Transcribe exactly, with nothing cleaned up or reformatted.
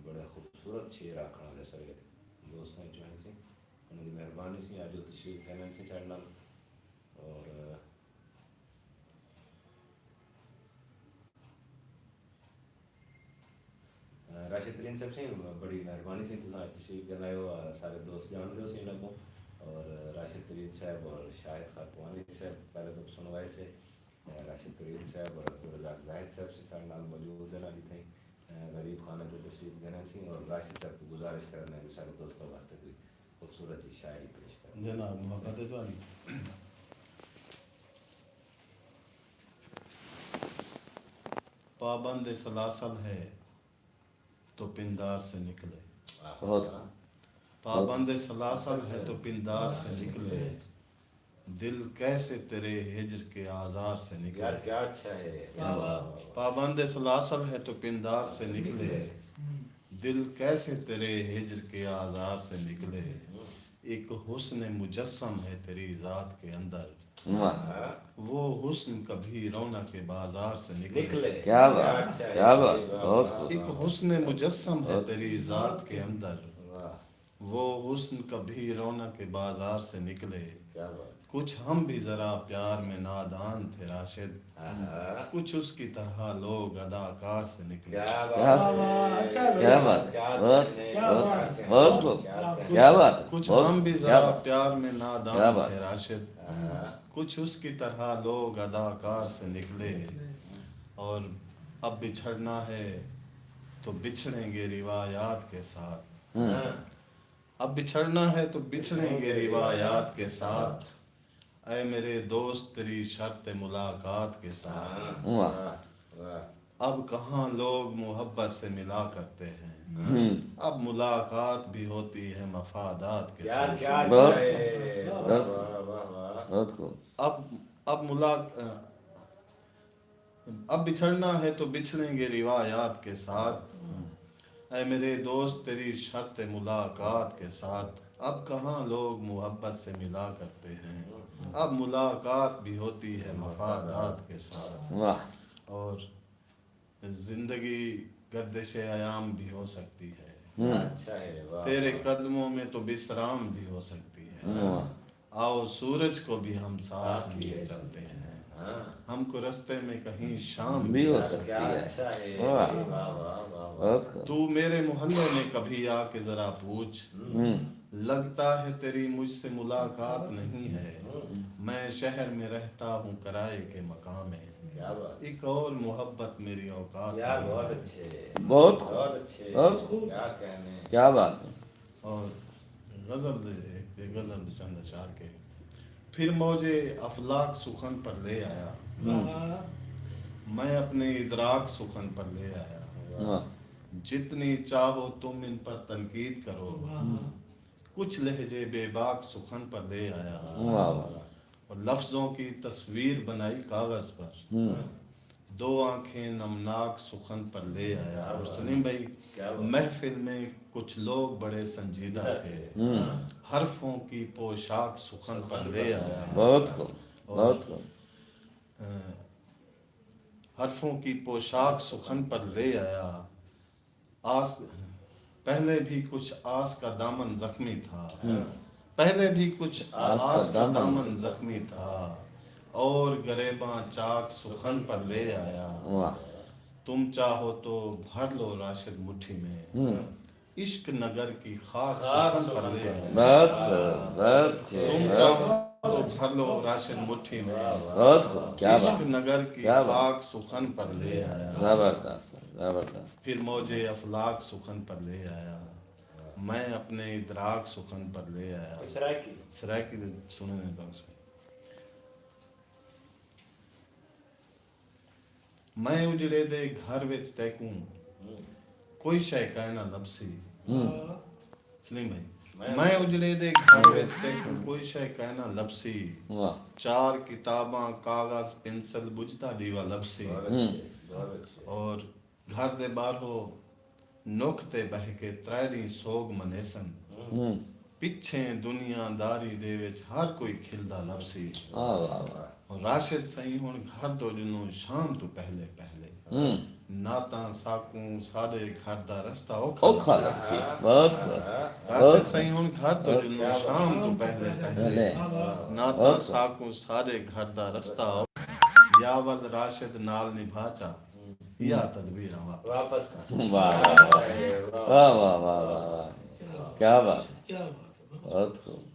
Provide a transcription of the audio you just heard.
بڑے خوبصورت شعر آکھݨ والے سارے دوستاں وچوں ہن سی۔ انہاں دی مہربانی سی، اڄ او تشریف گھن ہن سی ساݙے نال۔ اور راشد ترین صاحب سی، بڑی مہربانی سی، تساں تشریف گھن آئے ہو۔ سارے دوست ڄاݨدے ہو سی انہاں کوں، اور راشد ترین صاحب اور شاہد خاکوانی صاحب پہلے تو سݨوائے سے۔ راشد ترین صاحب اور عبدالرزاق زاہد صاحب سے ساݙے نال موجود ہیں، اڄ تھیں غریب خانے تے تشریف گھن ہن سی، اور راشد صاحب کوں گزارش کرݨ ہے کہ سارے دوستاں واسطے کوئی خوبصورت جی شاعری پیش کرن۔ جناب، محبت ہے تہاݙی۔ پابند سلاسل ہے تو پندار سے نکلے۔ بہت خوب۔ پابند سلاسل ہے تو پندار سے نکلے، دل کیسے تیرے ہجر کے آزار سے نکلے۔ یار، کیا اچھا ہے۔ کیا بات۔ پابند سلاسل ہے تو پندار سے نکلے، دل کیسے تیرے ہجر کے آزار سے نکلے۔ ایک حسن مجسم ہے تیری ذات کے اندر، واہ۔ وہ حسن کبھی رونق بازار سے نکلے۔ نکلے۔ کیا بات، کیا بات، بہت خوب۔ ایک حسن مجسم ہے تیری ذات کے اندر، واہ۔ وہ حسن کبھی رونق بازار سے نکلے۔ کیا بات۔ کچھ ہم بھی ذرا پیار میں نادان تھے راشد، آہا۔ کچھ اس کی طرح لوگ اداکار سے نکلے۔ کیا کیا بات بات۔ ہے۔ اچھا، کیا بات ہے۔ کیا بہت، کہنے، بہت، کیا بہت کہنے، خوب۔ کیا کہنے۔ کیا بات ہے۔ کچھ بہت ہم بھی خوب۔ کیا ذرا بات۔ پیار میں نادان کیا بات۔ تھے راشد، آہا۔ کچھ اس کی طرح لوگ اداکار سے نکلے۔ اور اب بچھڑنا ہے تو بچھڑیں گے روایات کے ساتھ۔ ہوں۔ ہاں۔ اب بچھڑنا ہے تو بچھڑیں گے روایات کے ساتھ، اے میرے دوست تیری شرط ملاقات کے ساتھ۔ واہ۔ واہ، واہ۔ اب کہاں لوگ محبت سے ملا کرتے ہیں، ہوں۔ اب ملاقات بھی ہوتی ہے مفادات کے کیا، ساتھ۔ کیا بہت اچھا ہے۔ خوب۔ واہ، بہت واہ، خوب۔ واہ، واہ۔ بہت خوب۔ اب، اب ملاق-، اب بچھڑنا ہے تو بچھڑیں گے روایات کے ساتھ، اے میرے دوست تیری شرط ملاقات کے ساتھ۔ اب کہاں لوگ محبت سے ملا کرتے ہیں، اب ملاقات بھی ہوتی ہے مفادات کے ساتھ۔ واہ۔ اور زندگی گردش ایام بھی ہو سکتی ہے، ہوں۔ اچھا ہے، واہ، تیرے واہ۔ قدموں میں تو بسرام بھی ہو سکتی ہے۔ واہ۔ آؤ سورج کو بھی ہم ساتھ ساتھ لیے لیے چلتے ہیں۔ ہاں۔ ہم کو رستے میں کہیں شام بھی ہو کیا سکتی کیا ہے۔ اچھا ہے۔ واہ۔ واہ، واہ، واہ، واہ۔ بہت خوب۔ تو میرے محلے میں کبھی آ کے ذرا پوچھ۔ ہوں۔ لگتا ہے تیری مجھ سے ملاقات نہیں ہے۔ ہوں۔ میں شہر میں رہتا ہوں کرائے کے مکان میں۔ کیا بات۔ ایک اور محبت میری اوقات یار، نہیں بہت ہے۔ اچھے۔ بہت خوب۔ بہت اچھے۔ بہت خوب۔ کیا کہنے۔ کیا بات ہے۔ اور غزل دے، ایک دے غزل دے چند اشعار کے۔ پھر موجے افلاک سخن پر لے آیا۔ ہوں۔ میں اپنے ادراک سخن پر لے آیا۔ واہ۔ جتنی چاہو تم ان پر تنقید کرو۔ واہ۔ کچھ لہجے بے باک سخن پر لے آیا۔ واہ، واہ۔ اور لفظوں کی تصویر بنائی کاغذ پر۔ ہوں۔ دو آنکھیں نمناک سخن پر لے آیا۔ اور سلیم بھائی، کیا بات۔ محفل میں کچھ لوگ بڑے سنجیدہ تھے۔ ہوں۔ حرفوں کی پوشاک سخن پر لے آیا۔ بہت خوب، اور، بہت خوب۔ اہ، حرفوں کی پوشاک سخن پر لے آیا۔ آس، پہلے بھی کچھ آس کا دامن زخمی تھا۔ ہوں۔ پہلے بھی کچھ آس آس کا کا دامن دامن زخمی تھا۔ اور گریباں چاک سخن پر لے آیا۔ واہ۔ تم چاہو تو بھر لو راشد مٹھی میں۔ ہوں۔ عشق نگر کی خاک خاک سخن پر سخن لے پر۔ آیا۔ بہت خوب، بہت خوب، تم بہت چاہو تو بھر لو راشد مٹھی میں۔ بہت خوب، کیا بات۔ عشق نگر کی کیا بات۔ خاک سخن پر لے آیا۔ زبردست، زبردست۔ پھر موجے افلاک سخن پر لے آیا۔ میں اپنے ادراک سخن پر لے آیا۔ سرائیکی۔ سرائیکی دے سنڑے نے تہاکوں۔ میں اجڑے دے گھر وچ تیکوں ہوں۔ کوئی شے کائنا لبھسی۔ ہوں۔ سلیم بھائی، میں میں اجڑے دے گھر وچ تیکوں کوئی شے کائنا لبھسی۔ واہ۔ چار کتاباں، کاغذ، پنسل، بجھدا ݙیوا لبھسی۔ بہت ہوں۔ اچھے، بہت اچھے۔ اور گھر دے ٻاہرو نک تے ٻہہ کے ترائے ݙینہہ سوگ منیسن۔ ہوں۔ پچھیں دنیا داری دے وچ ہر کوئی کھلدا لبھسی۔ واہ، واہ، واہ۔ راشد سئیں ہݨ گھر توں ڄنوں شام توں پہلے پہلے ہوں۔ نہ نہ تاں ساکوں ساݙے گھر دا رستہ اوکھا اوکھا لڳسی۔ لڳسی۔ بہت خوب۔ راشد سائیں ہن گھر توں ڄلوں شام توں پہلے پہلے۔ پہلے۔ نہ تاں بہت خوب۔ ساکوں ساݙے گھر دا رستہ اوکھا۔ یا ولد راشد نال نبھا چا۔ یا تدبیراں واپس۔ واپس کر۔ واہ واہ واہ واہ واہ واہ واہ۔ کیا بات ہے۔ کیا بات ہے۔ بہت خوب۔